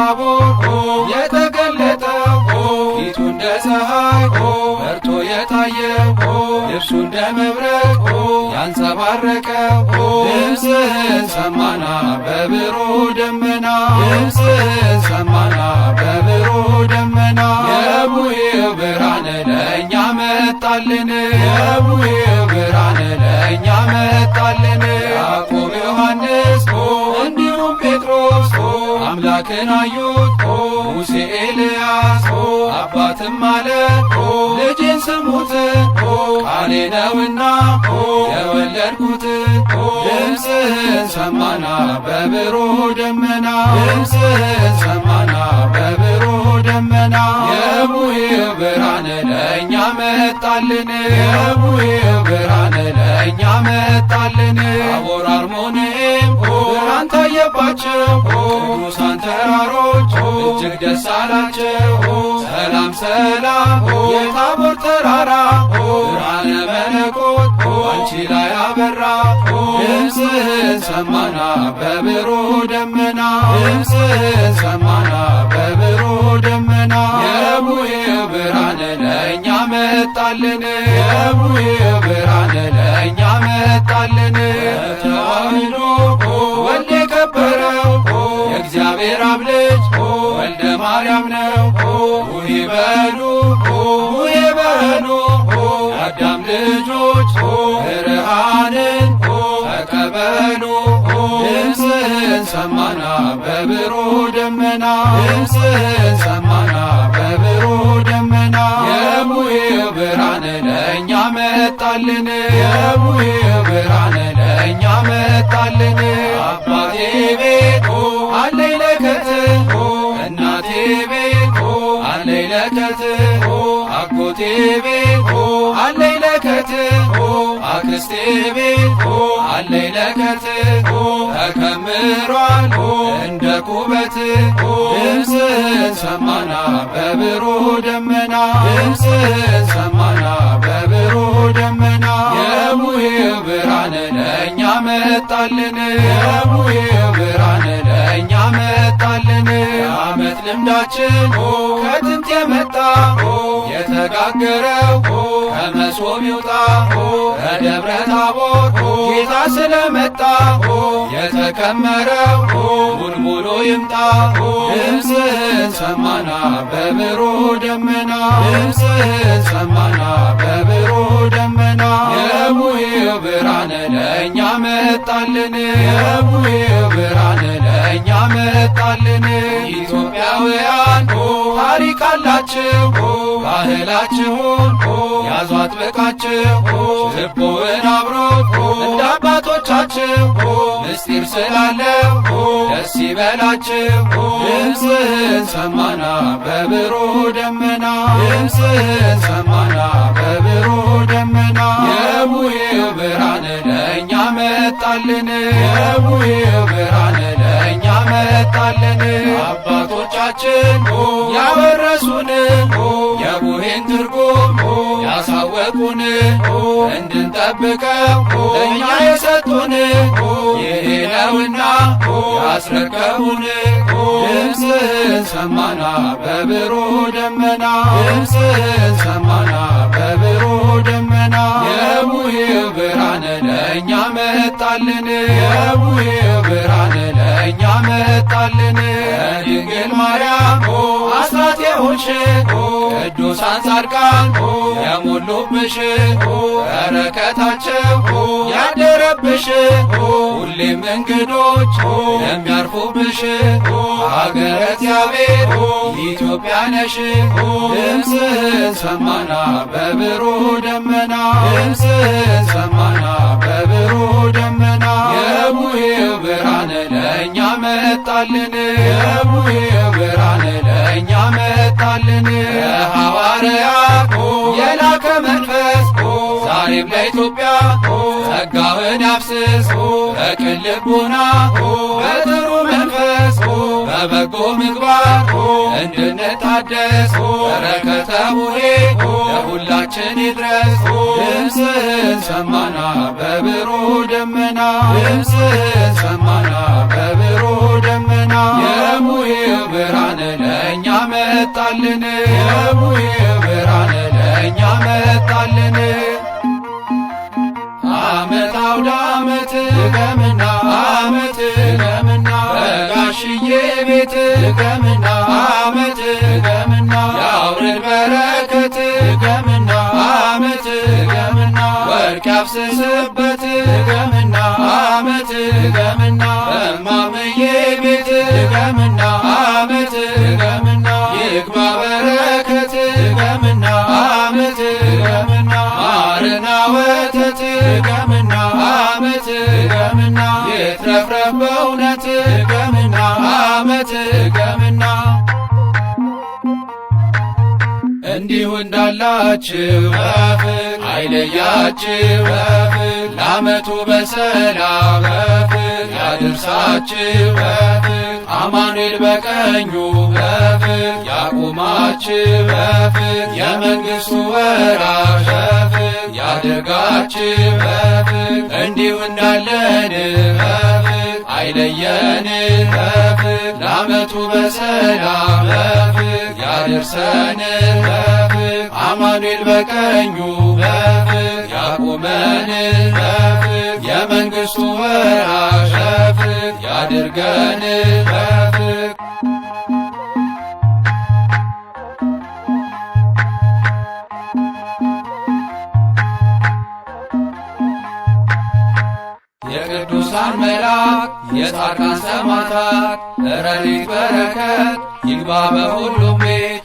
ታቦር የተገለጠው፣ ፊቱ እንደ ፀሐይ በርቶ የታየው፣ ልብሱ እንደ መብረቅ ያንጸባረቀው፣ ድምፅህን ሰማና በብሩህ ደመና፣ ድምፅህን ሰማና በብሩህ ደመና። የቡሄው ብርሃን ለእኛ መጣልን፣ የቡሄው ብርሃን ለእኛ መጣልን። ያዕቆብ፣ ዮሐንስ እንዲሁም ጴጥሮስ አምላክን አዩት፣ ሙሴ፣ ኤልያስ። አባትም አለ ልጄን ስሙት፣ ቃሌ ነውና የወለድኩት። ድምፅህን ሰማና በብሩህ ደመና፣ ድምፅህን ሰማና በብሩህ ደመና። የቡሄው ብርሃን ለእኛ መጣልን፣ የቡሄው ብርሃን ለእኛ መጣልን። ታቦር አርሞንኤም ብርሃን ታየባቸው፣ ቅዱሳን ተራሮች እጅግ ደስ አላቸው። ሰላም ሰላም የታቦር ተራራ፣ ብርሃነ መለኮት አንቺ ላይ አበራ። ድምፅህን ሰማና በብሩህ ደመና፣ ድምፅህን ሰማና በብሩህ ደመና። የቡሄው ብርሃን ለእኛ መጣልን፣ የቡሄው ብርሃን ለእኛ መጣልን። ተዋህዶ ወልድ የከበረው የእግዚአብሔር አብ ልጅ ወልደ ማርያም ነው። ቡሄ በሉ፣ ቡሄ በሉ፣ የአዳም ልጆች ብርሃንን ተቀበሉ። ድምፅህን ሰማና በብሩህ ደመና፣ ድምፅህን ሰማና በብሩህ ደመና። የቡሄው ብርሃን ለእኛ መጣልን፣ የቡሄው ብርሃን ለእኛ መጣልን። አባቴ ቤት አለኝ ለከት፣ እናቴ ቤት አለኝ ለከት፣ አጎቴ ቤት አለኝ ለከት፣ አክስቴ ቤት አለኝ ለከት፣ ተከምሯል እንደ ኩበት። ድምፅህን ሰማና በብሩህ ደመና፣ ድምፅህን ሰማና በብሩህ ደመና። የቡሄው ብርሃን ለእኛ መጣልን፣ የቡሄው ብርሃን ለእኛ መጣልን። የዓመት ልምዳችን ከጥንት የመጣ የተጋገረው ከመሶብ ይውጣ፣ ከደብረ ታቦር ጌታ ስለመጣ የተከመረው ሙልሙሉ ይምጣ። ድምፅህን ሰማና በብሩህ ደመና፣ ድምፅህን ሰማና በብሩህ ደመና። የቡሄው ብርሃን ለእኛ መጣልን፣ የቡሄው ብርሃን ለእኛ መጣልን። ኢትዮጵያውያን ታሪክ አላችሁ፣ ባህላችሁን ያዙ አጥብቃችሁ፣ ችቦውን አብሮት እንደ አባቶቻችሁ ምስጢር ስላለው ደስ ይበላችሁ። ድምፅህን ሰማና በብሩህ ደመና፣ ድምፅህን ሰማና በብሩህ ደመና። የቡሄው ብርሃን ለእኛ መጣልን፣ የቡሄው ብርሃን ለእኛ መጣልን። አባቶቻችን ያወረሱን የቡሄን ትርጉም ያሳወቁን፣ እንድንጠብቀው ለእኛ የሰጡን ይሄ ነውና ያስረከቡን። ድምፅህን ሰማና በብሩህ ደመና፣ ድምፅህን ሰማና በብሩህ ደመና። የቡሄው ብርሃን ለእኛ መጣልን፣ የቡሄው ብርሃን ለእኛ መጣልን። ድንግል ማርያም አስራት የሆንሽ፣ ቅዱሳን ጻድቃን የሞሉብሽ፣ በረከታቸው ያደረብሽ፣ ሁሌም እንግዶች የሚያርፉብሽ ሀገረ እግዚአብሔር ኢትዮጵያ ነሽ። ድምፅህን ሰማና በብሩህ ደመና፣ ድምፅህን ሰማና በብሩህ ደመና። የቡሄው ብርሃን ለእኛ መጣልን፣ የቡሄው ብርሃን ለእኛ መጣልን። ሐዋርያት የላከ መንፈስ ዛሬም ለኢትዮጵያ ጸጋውን ያፍስስ። በቅን ልቦና በጥሩ መንፈስ በበጎ ምግባር እንድንታደስ በረከተ ቡሄ ለሁላችን ይድረስ። ድምፅህን ሰማና በብሩህ ደመና፣ ድምፅህን ሰማና በብሩህ ደመና። የሙሄው ብርሃን ለእኛ መጣልን፣ የሙሄው ብርሃን ለእኛ መጣልን። ዓመት አውደ ዓመት ድገምና፣ ዓመት ድገምና፣ በጋሽዬ ቤት ድገምና፣ ዓመት ድገምና፣ ያውርድ በረከት ድገምና፣ ዓመት ድገምና፣ ወርቅ ያፍስስበት ድገምና፣ ዓመት ድገምና፣ በማምዬ ቤት ድገምና፣ ዓመት ድገምና፣ ይግባ በረከት ድገምና፣ ዓመት ድገምና፣ ማርና ወተት ድገምና፣ ዓመት ድገምና፣ ይትረፍረፍ በእውነት ድገምና፣ ዓመት ድገምና። እንዲሁ እንዳላችሁ በፍቅር አይለያችሁ፣ በፍቅር ለዓመቱ በሰላም በፍቅር ያድርሳችሁ፣ በፍቅር አማኑኤል በቀኙ በፍቅር ያቁማችሁ፣ በፍቅር የመንግሥቱ ወራሽ በፍቅር ያድርጋችሁ፣ በፍቅር እንዲሁ እንዳለን በፍቅር አይለየን፣ በፍቅር ለዓመቱ በሰላም በፍቅር ያድርሰን፣ በፍቅር አማኑኤል በቀኙ በፍቅር ያቁመን፣ በፍቅር የመንግሥቱ ወራሽ በፍቅር ያድርገን በፍቅር። የቅዱሳን መልአክ የጻድቃን ሰማዕታት ረድኤት በረከት ይግባ በሁሉም ቤት።